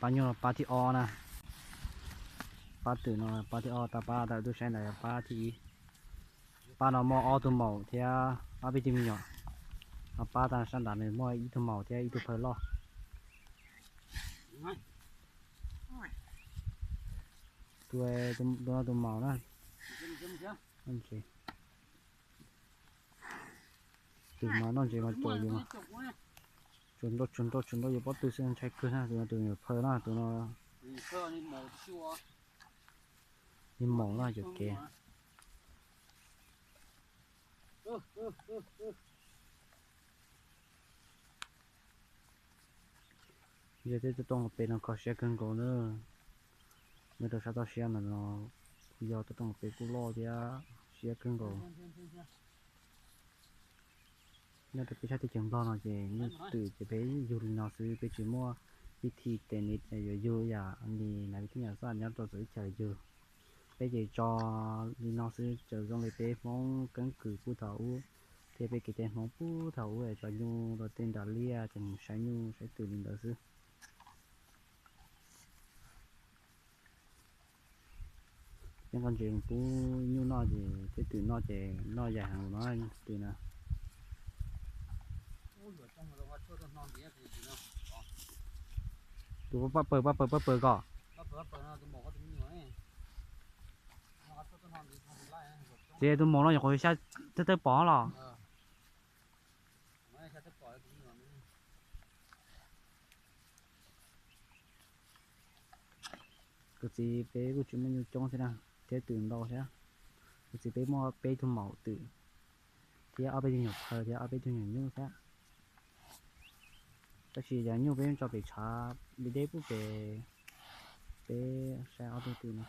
Pab nyuj no pab thib ob na. Pab twm no pab thib ob, tau pab tau tub saib ntawd pab thib ib. Pab no muaj ob tug maum thiab ob peb tug me nyuam. Ho pab tau sab nrad nws muaj ib tug maum thiab ib tug phaw loj. Tus, tus no tus maum na. Twm mas noj ntses mas caum yus mas. Tsuas nrau tsuas nrau tsuas nrau yus pob tw xwb ntshai kawg na. Tus no tus nyuam phaw na, tus no li maum na, yuam kev. Yog tej tuaj rooj pem no kho siab kawg nkaus na. Nyob rau sab toj siab ntawm no, kuj yog tuaj rooj pem kuj loj thiab siab kawg nkaus. Nyob rau peb sab teb chaws Nplog no ces nyuj twm ces peb yug li no xwb, peb tsis muaj vib thi tes ni yuav yug yam li nav vib thib nyam xaj nyob rau txawv teb chaws yug. Peb ces tso li no xwb, txawm zoo li peb Hmoob keeb kwm puag thaum ub thiab peb kev cai Hmoob puag thaum ub es tso nyuj rau tej nram liaj ces mus saib nyuj saib twm li ntawd xwb. Peb nqa ntses mus pub nyuj noj ces tej twm noj ces noj yaim heev no twm na. Tus paj paws paj paws paj paws kom. Ces tus maum no nyuam qhuav xya thawj thawj pom los. Kuv txiv peb kuj tsis muaj nyuj coob thiab na, thiab twm ntau thiab. Kuv txiv peb muaj peb tug maum twm thiab ob peb tug nyuam phaw thiab ob peb tug nyuam nyuj thiab. Tab sis cov nyuj peb tso pem tshav li deb pub pem, peb saib ob tug twm no.